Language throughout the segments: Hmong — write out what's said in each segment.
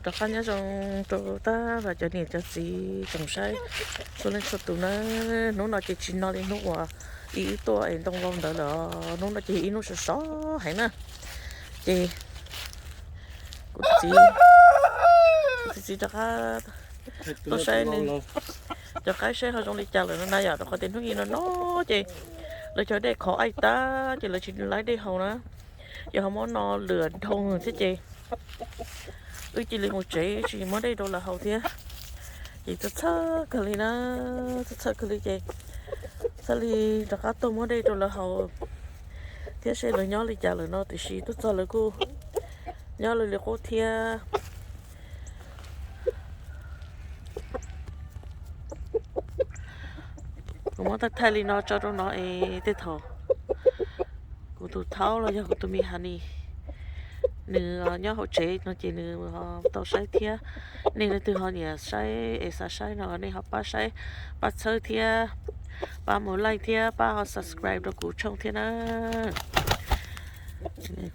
Rov qab nyob zoo rau tag nrho cov niam cov txiv tsoom saib txhua leej txhua tus na. Hnub no ces tsis no li hnub uas ib wb tuaj es ntoo vau ntawd lawm. Hnub no ces ib hnub sov sov heev na. Ces kuv txiv, kuv txiv rov qab tuaj saib nws cov qaib seb ho zoo li cas lawm no na yom, rau qhov tias hnub ib no no ces lawv cov dej khov aim tag ces lawv tsis laib dej haus na. Ces ho muab no lwam dhau thiab ces wb cia li mus tsev tsis muab dej rau lawv haus thiab. Ces txhawj txhawj kawg li na, txhawj txhawj kawg li ces thiaj li rov qab tuaj muab dej rau lawv haus thiab seb lawv nyob li cas lawm no, tiam sis tuaj txog lawv kuj nyob lawv li qub thiab. Kuv muab thaij thaij li no tso rau no es tej thaum kuv tus thaub los yog kuv tus me hanis nws nyob hauv tsev no ces nws tau saib thiab. Nej leej twg ho nyiam saib es xav saib no nej ho pab saib, pab txhawb thiab, pab mus like thiab pab ho subscribe rau kuv channel thiab na.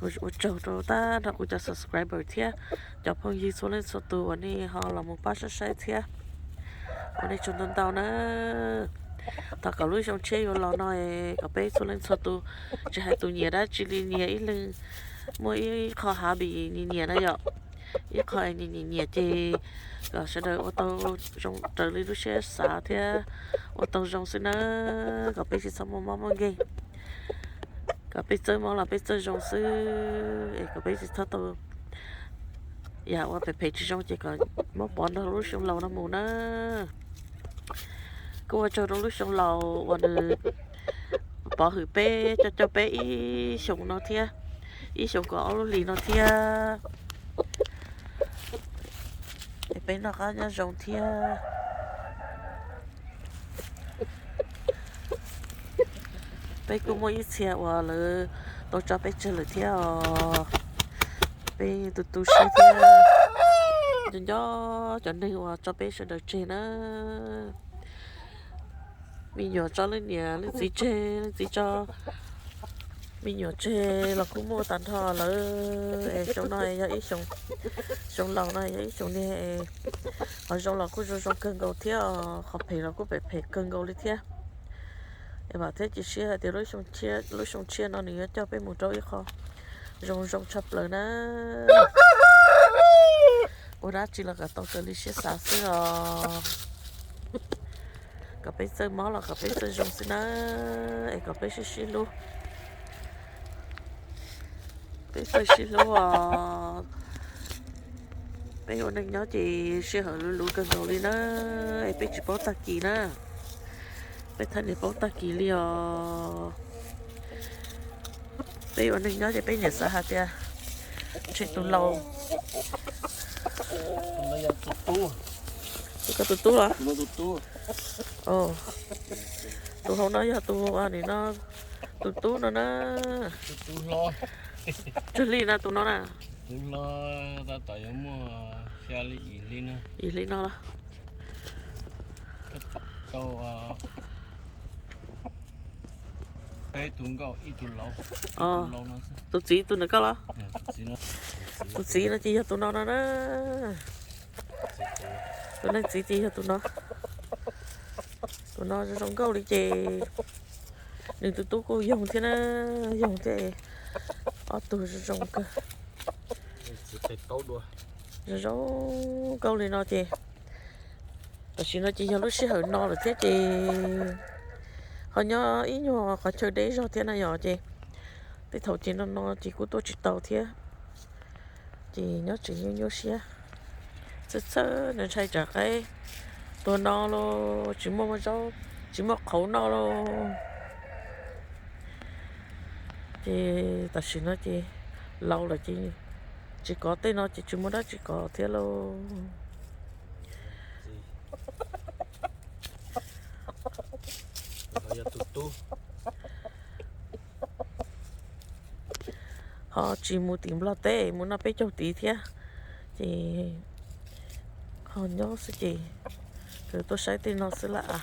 Ua tsaug rau tag nrho kuv cov subscriber thiab cov phooj ywg txhua leej txhua tus uas nej ho los mus pab saib saib thiab. Ua nej tsaug ntau ntau na. Thov kom lub xyoo tshiab yuav los no es kom peb txhua leej txhua tus, tsis hais tus nyiam dab tsi li nyiam ib leeg, muaj ib qho hobby nyiam nyiam na yom, ib qho nyiam nyiam nyiam ces kom sawv daws ua tau zoo raws li lub siab xav thiab ua tau zoo xwb na. Kom peb tsis txhob muaj mob muaj nkeeg, kom peb txawj mob los peb txawj zoo xwb es kom peb tsis txhob tau yam uas phem phem tsis zoo ces kom muab pov nrog lub xyoo laus no mus na. Kuj ua tsaug rau lub xyoo laus uas nws pov hwm peb, coj coj peb ib xyoos no thiab, ib xyoos kaum ob lub hlis no thiab. Es peb noj qab nyob zoo thiab. Peb kuj muaj ib txhia uas lawv tau tso peb tseg lawm thiab os. Peb tu tu siab thiab nco nco cov neeg uas tso peb sawv daws tseg na. Me nyuam tso leej niam leej txiv tseg, leej txiv tso me nyuam tseg los kuj muaj tag nrho lawm. Es xyoo no yog ib xyoo, xyoo laus no yog ib xyoo niag qhov zoo los kuj zoo zoo kawg nkaus thiab, qhov phem los kuj phem phem kawg nkaus li thiab. Es vam thiab cia siab hais tias lub xyoo tshiab no nws yuav coj peb mus rau ib qho zoo zoo tshaj plaws na. Ua dab tsi los kom tau raws li siab xav xwb os. Kom peb txawj mob los kom peb txawj zoo xwb na. Es kom peb sib sib hlub, peb txawj sib hlub os. Peb ua neej nyob ces sij hawm luv luv kawg nkaus li na, es peb tsis paub tag kis na. Peb thaj niam paub tag kis li os. Peb ua neej nyob ces peb niam xav hais tias ntshe tus laus, tus koj tus tub los? Tus hauv no yog tus nim no tus tub no na. Tsawg hli na tus no na? Yim hli no los? Tus txiv tus ntawm koj los? Tus txiv no ces yog tus no no na. Tus leej txiv ces yog tus no. Tus no zoo zoo nkauj li ces nws tus tub kuj yoog thiab na, yoog thiab. Ob tug zoo zoo kawg, zoo zoo nkauj li no ces tam sim no ces yog lub sij hawm no lawm thiab ces ho nyob ib nyuag qhov chaw deb zog thiab na yom ces tej thaum ces no no ces kuj tuaj tsis tau thiab. Ces nyob tsev nyuaj nyuaj siab, txhawj txhawj ntshai tsam qaib tuag no los tsis muaj zaub tsis muaj qhauv noj lauj. Ces tam sim no ces laus lawm ces tsis kov tej no ces tsis muaj dab tsi kov thiab lauj. Ho tsis mus tim Nplog teb, mus noj peb caug tid thiab, ces ho nyob xwb ces tuaj saib tej no xwb lawm.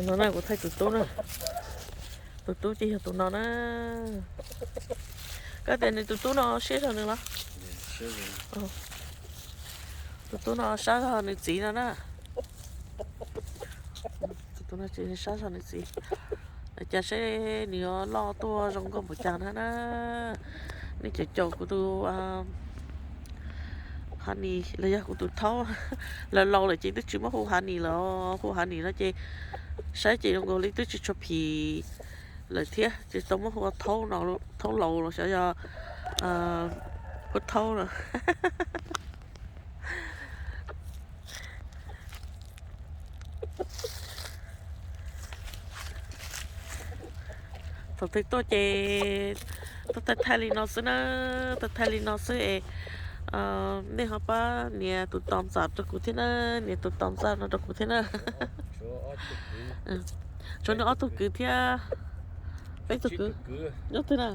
No na kuv thaij tus tub na, Tus tub ces yog tus no na. Koj tias nws tus tub no siab zog nws los? Tus tub no sab zog nws txiv no na. Tus tub no sab zog nws txiv. Cas seb nws yuav loj tuaj zoo nkauj npaum cas na na. Nej caum caum kuv tus Hanis los yog kuv tus Thaub. Laus laus lawm ces twb tsis muab hu Hanis lawm, hu Hanis no ces saib ces zoo nkaus li twb tsis tshua phim lawm thiab, ces tau muab hu ua Thaub no, Thaub laus los xyov yog Thaub Thaub no. Thaum twg tuaj ces tuaj thaij thaij li no xwb na, thaij thaij li no xwb es nej ho pab nias tus tos ntxam rau kuv thiab na, nias tus tos ntxam no rau kuv thiab na. Tshuav nws ob tug kwv thiab, peb tug kwv nyob twg na?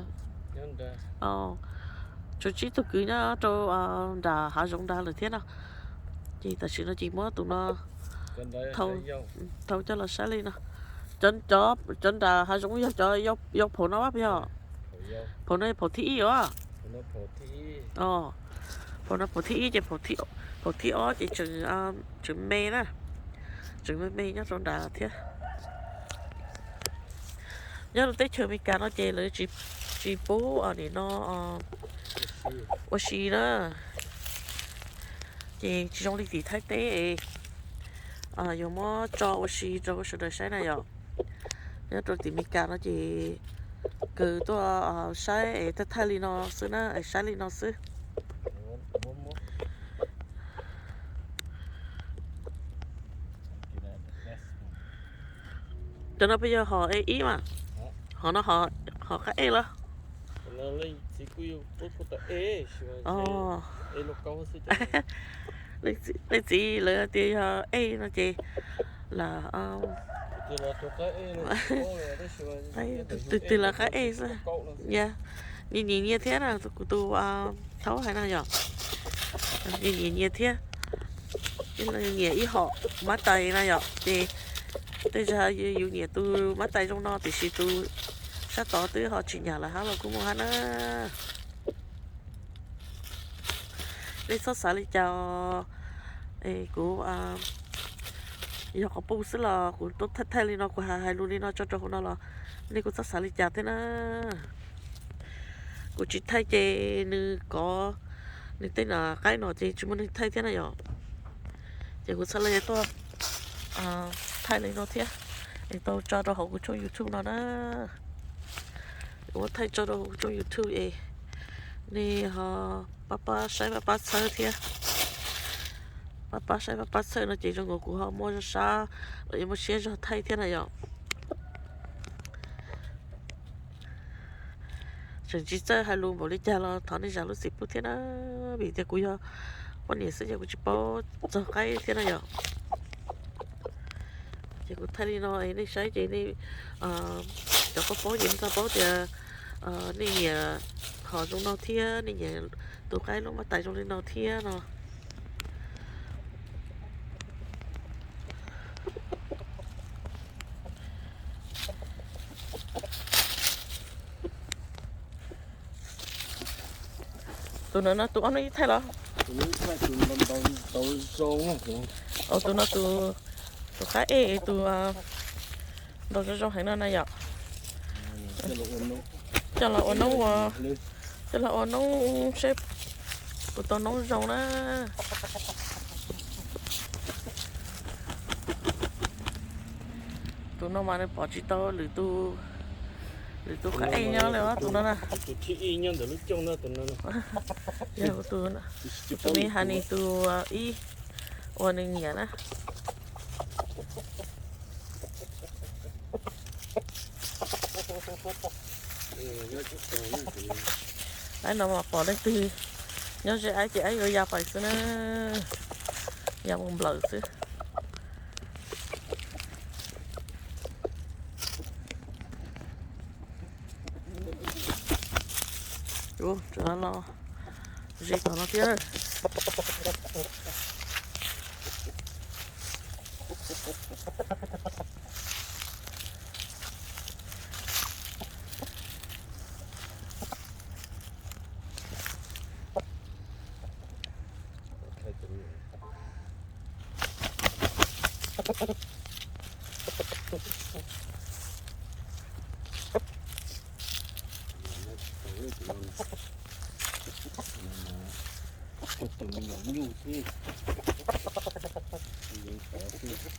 Tshuav tsib tug kwv nyob rau nram hav zoov nrad lawm thiab no. Ces tam sim no ces muab tus no thau coj los saib li no. Cov nram hav zoov yog cov yau phaum no pab yog? Phaum no yog phaum thib ib os. Phaum no phaum thib ib ces phaum thib ob ces tseem me na, tseem me me nyob rau nrad thiab. Nyob rau teb chaws Amelikas no ces lawv tsis pub nim no ua si na. Ces tsis zoo li tim Thaib teb, yuav muab tso ua si rau sawv daws saib na yom. Nyob rau tim Amelikas no ces kawg tuaj saib es thaij thaij li no xwb na, es saib li no xwb. Cov no peb yog hom ib mas, hom no hom qab ej los? Leej txiv lawv tias yog ej no ces lam, twg twg los qab ej xwb. Nyias nyias nyias thiab na, kuv tus Thaub hais no yom. Nyias nyias nyias thiab, nyias ib hom mab tais na yom, ces tej zaum yus nyiam tus mab tais zoo no tiam sis tus sab tod twb ho tsis nyam lawm hab los kuj muaj hab na. Nej txhob xav li cas, kuv yog quas puj xwb los kuv thaij thaij li no, kuv hais hais lus li no tso rau hauv no los nej kuj txhob xav li cas thiab na. Kuv tsis thaij ces nws kov, nws tej no qaib no ces tsis muaj neeg thaij thiab na yom. Ces kuv txhaj le tuaj thaij li no thiab, es tau tso rau hauv kuv tshooj YouTube no na. Kuv muab thaij tso rau hauv kuv tshooj YouTube es nej ho pab pab saib pab pab txhawb thiab. Pab pab saib pab pab txhawb no ces zoo nkaus kuv ho muaj zog sab los yog muaj siab zog thaij thiab na yom. Tseem tsis txawj hais lus npaum li cas los thov nej zam lub txim pub thiab na, vim tias kuv yog poj niam xwb ces kuv tsis paub txog qaib thiab na yom. Ces kuv thaij li no es nej saib ces nej, cov paub paub ces nej txhob paub tias nej nyiam hom zoo no thiab nej nyiam tus qaib lub mab tais zoo li no thiab no. Tus no no tus ob hnub ib thaij los? Tus no tus, tus qaib ej tus ntau zoo zoo heev no na yom. Coj los ua noob, coj los ua noob seb puas tau noob zoo na. Tus no mas nws pom tsis tau lwm tus, lwm tus qaib ej nyob li os tus no na. Yog tus, tus me Hanis tus ib uas nws nyiam na. Aib no mas pom leej twg nyob ze aib ces aib yuav ya pais xwb na, ya mus nplawm xwb. Ua, tseem los ze tom no thiab.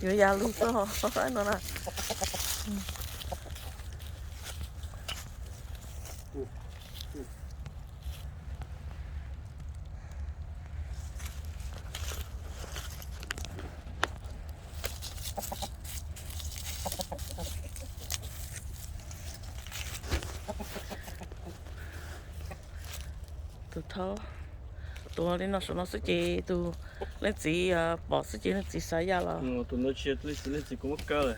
Yuav ya lug xwb no na. Tus thaub, tus li no saum no xwb ces tus leej txiv pom xwb ces leej txiv xav ya los. Tus no tsis leej txiv, leej txiv kuv muab kawg lawm.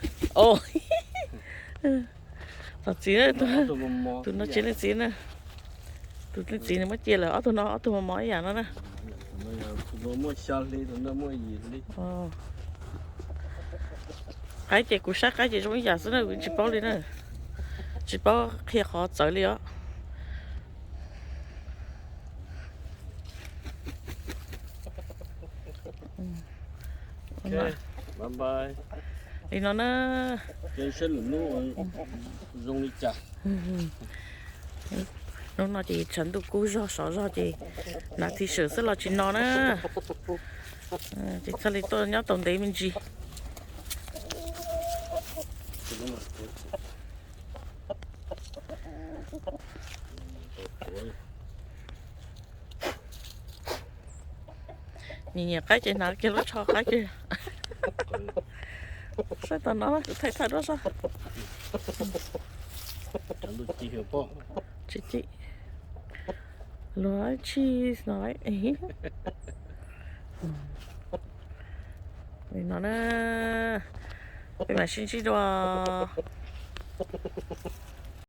Thov txiv, tus no tsis leej txiv na. Tus leej txiv nws muab cia lawm, ob tug no ob tug mos mos ib yam no na. Tus no muaj xya hli, tus no muaj yim hli. Qaib ces kuv saib qaib ces zoo ib yam xwb na, kuv tsis paub li na. Tsis paub qhia qhov txawv li os. Li no na. Zoo li cas. Hnub no ces tshav ntuj kub zog sov zog ces hnav T-shirt xwb los tsis no na. Ces txhaj li tuaj nyob tau ntev me ntsis. Nyiam nyiam qaib ces hnav kiag lub tsho qaib kiag. Saib tom no kuv thaij thaij duab saib. Tsis ci. Luag tshis no lawm. Li no na, peb mam sib ntsib dua.